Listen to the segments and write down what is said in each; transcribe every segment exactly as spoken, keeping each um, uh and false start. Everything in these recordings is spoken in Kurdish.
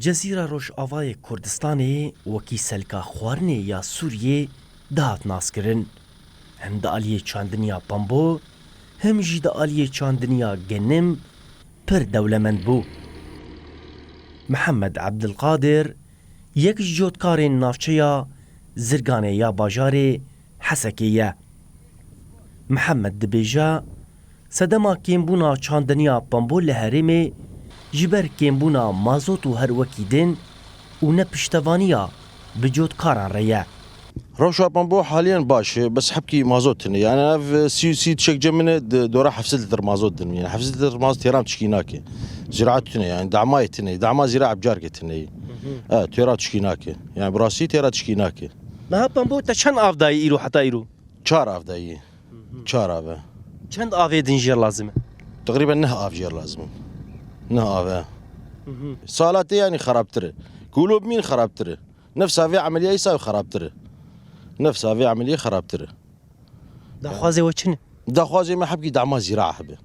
Cezîra Rojavayê Kurdistanê wekî selka xwarinê ya Sûriyê dihat naskirin. Hem di aliyê çandiniya pambo, hem jî di aliyê çandiniya genim pir dewlemend bû. Mihemed Ebdilqadir yek ji cotkarên navçeya Zirganê ya bajarê Hesekê ye. Mihemed dibêje, sedema kêmbûna çandiniya pambo li herêmê ji ber kêmbûna mazot û her wekî din û ne piştevaniya bi cotkaran re ye. Rewşa pambo haliyen baş e, bes hebkî mazot tune. Yani ev sî û sî tişek cem min e, di dora heft sed lîtir mazot din. Yani heft sed lîtir mazot têra tişkî nake. Ziraat tune yani, damayê tune, dama ziraat bi carkê tune. E, têra tişkî nake. Yani bi rastî têra tişkî nake. Niha pambo te çend av dayî îro heta îro? Çar av dayî. Çar av e. Çend avê din jêr lazim e? Teqrîben neh av jêr lazim e. Neh av e. Sala tê yani xerabtir e. Kulo bimîn xerabtir e. Nefsa vê emeliyê îsa xerabtir e. Nefsa vê emeliyê xerabtir e. Daxwazê we çi ne? Daxwazê me hebkî dama zîraa hebe.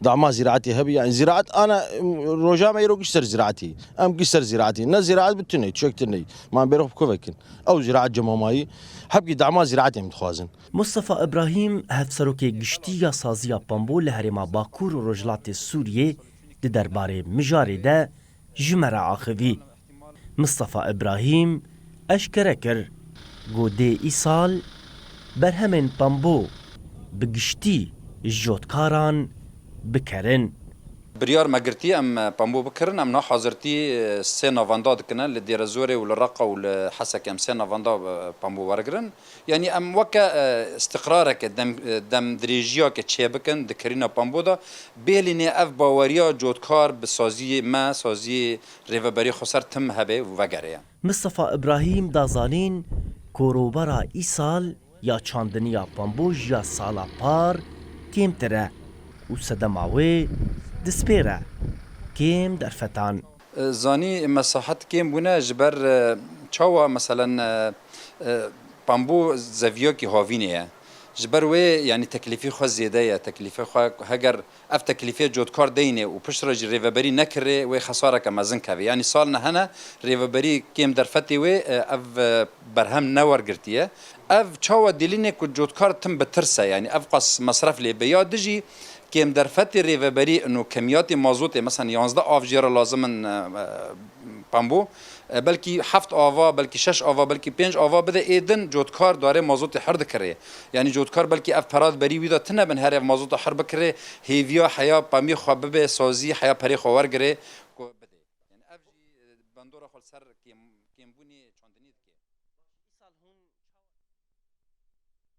Dama zîraetê hebe, yani zîraet ana, em, roja me îro giş ser zîraetî. Em giş ser zîraetî. Ne zîraet bi tune, çek tune. Man bêro bi ku vekin. Ew zîraet cemamayî, hebkî dama zîraetê em dixwazin. Mustafa Ibrahîm, hevserokê giştî ya saziya pambo li herêma Bakur û Rojhilatê Sûriyê, di derbarê mijarê de ji me re axivî. Mistefa Îbrahîm eşkere kir ku dê îsal berhemên pambo bi giştî ji cotkaran bikerin. Biryar me girtî em pambo bikirin, em niha hazirtî sê navenda dikine, li Dêrezorê û li Reqa û li Hesekê em sê navenda pambo wergirin. Yanî em weke, e, istiqrareke, dem, e, demdirêjiyake çêbikin di kirîna pambo de, bêlînê ev baweriya cotkar bi saziyê me, saziyê rêveberî xweser tim hebe û vegere ye. Mistefa Îbrahîm da zanîn ku rûbera îsal ya çandiniya pambo ji ya sala par kêmtir e û sedema wê dispêre kêm derfetan. Zanî mesahet kêm bûne ji ber, e, çawa, meselen, e, e, pambo zeviyakî havînê ye. Ji ber wê, yanî teklîfî xwe zêde ye. Teklîfê xwe heger ev teklîfê cotkar deyne û piştre jî rêveberî nekirê, wê xesareke mezin keve. Yanî sal nehene rêveberî kêm derfetê wê, e, ev, e, berhem newergirtiye. Ev çawa dilîne ku cotkar tim bi tirs e, yanî ev qas mesref lê be. Ya dijî kêm derfetê rêveberî ino kemiyatê mazotê, mesela yanzdeh av jê re lazim in, e, e, pambo, e, belkî heft ava, belkî şeş ava, belkî pênc ava bide, ê din cotkar darê mazotê her dikirê. Yanî cotkar belkî ev pera di berî wî de tine bin, her ev mazota her bikirê, hêviya heya pamiyê xwe bibe sazî, heya perê xwe wergirê ku bidê. Yanî ev jî bandora xwe li ser kêm, kêmbûnê çandinî dike.